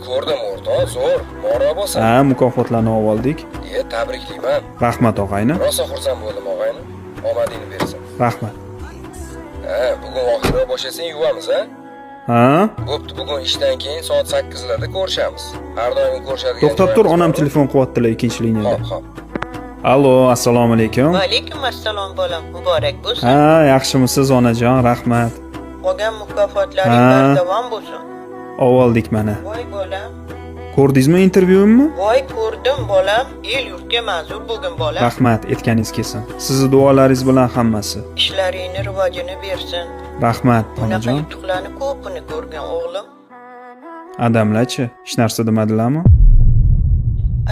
ko'rdim o'rtoq, zo'r. Muborak bo'lsin. Ha, mukofotlarni oldik. E, tabriklayman. Rahmat og'ayni. Rosa xursand bo'ldim og'ayni. Omadingni bersin. Rahmat. Ha, bugun vaqtroq bo'shasang yuvamiz, ha? Ha? Bo'pti, bugun ishdan keyin soat 8 larda ko'rishamiz. Har doim ko'rishadigan To'xtab tur, joyimiz onam bor. Telefon qilyaptilar ikkinchi liniyada. Xo'p, xo'p. Allo, assalomu alaykum. Va alaykum assalom, bolam, muborak bo'lsin. Ha, yaxshimisiz, onajon? Rahmat. Olgan mukofotlaring Ha. bardavom bo'lsin. Oldik mana. Voy bolam. Ko'rdingizmi intervyuimni? Voy, ko'rdim bolam, el yurtga manzur bo'lgin, bolam. Rahmat, aytganingiz kelsin. Sizni duolaringiz bilan hammasi. Ishlaringni rivojini bersin. Rahmat, Bunaqa onajon. yutuqlarni ko'pini ko'rgin, o'g'lim. Adamlarchi, hech narsa demadilarmi?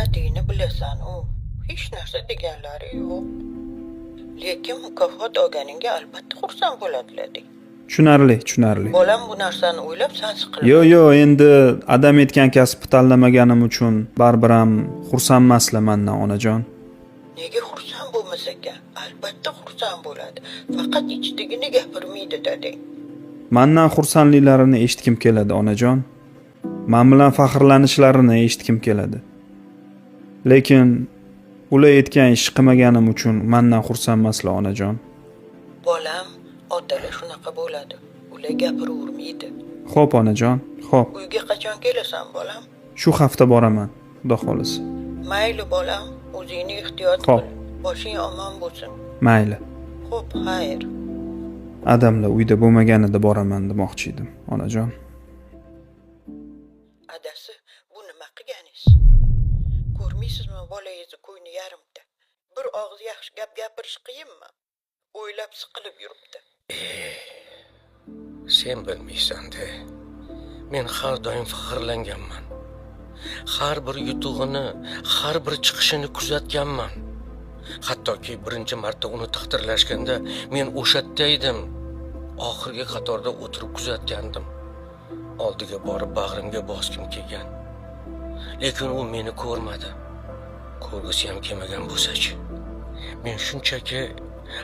Adangni bilasan, u hech narsa deganlari yo'q. Lekin mukofot olganingga albatta xursand bo'ladilar. Tushunarli, tushunarli. Bolam, bu narsani o'ylab san siqilma. Yo'q, yo'q, endi adam aytgan kasbni tanlamaganim uchun baribir ham xursand emaslar mandan, onajon. Nega xursand bo'lmas ekan? Albatta xursand bo'ladi. Faqat ichidagini gapirmaydi dadang. Mandan xursandliklarini eshitgim keladi, onajon. Man bilan faxrlanishlarini eshitgim keladi. Lekin ular aytgan ishni qilmaganim uchun mandan xursand emaslar, onajon. Bolam, otalar shunaqa bo'ladi. Ular gapiravermaydi. Xo'p, onajon, xo'p. Uyga qachon kelasan, bolam? Shu hafta boraman, xudo xohlasa. Mayli, bolam, o'zingni ehtiyot Xo'p. qil. Boshing omon bo'lsin. Mayli. Xo'p, xayr. Adamlar uyda bo'lmaganida boraman demoqchi edim, onajon. Adasi, bu nima qilganingiz? Ko'rmaysizmi, bolangizni ko'ngli yarimta. Bir og'iz yaxshi gap gapirish qiyinmi? O'ylab siqilib yuribdi. Sen bilmaysan-da. Men har doim faxrlanganman. Har bir yutug'ini, har bir chiqishini kuzatganman. Hattoki birinchi marta uni taqdirlashganda men o'sha yerda edim. Oxirgi qatorda o'tirib kuzatgandim. Oldiga borib bag'rimga bosgim kelgan. Lekin u meni ko'rmadi. Ko'rgisi ham kelmagan bo'lsa-chi. Men shunchaki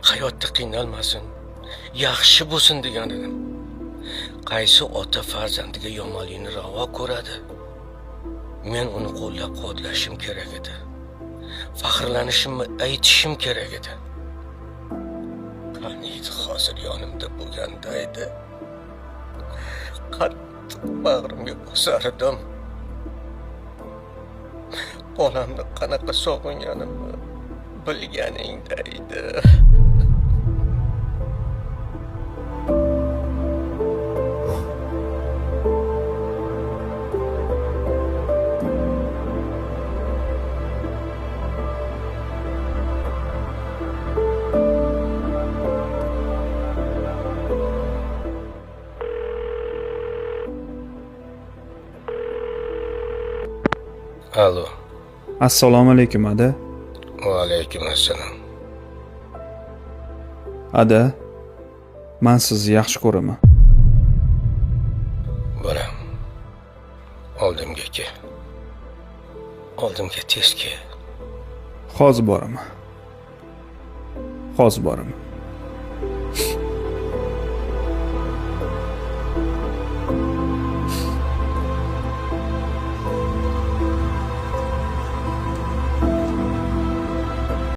hayotda qiynalmasin, yaxshi bo'lsin degan edim. Qaysi ota farzandiga yomonlikni ravo ko'radi? Men uni qo'llab-quvvatlashim kerak edi. Faxrlanishimni aytishim kerak edi. Qaniydi hozir yonimda bo'lganda edi. Qattiq bag'rimga bosar edim. Bolamni qanaqa sog'inganimni bilganingda edi. Allo. Assalomu alaykum, ada. Va alaykum assalom. Ada, man sizni yaxshi ko'raman. Bolam. Oldimga kel. Oldimga tez kel. Hozir boraman. Hozir boraman.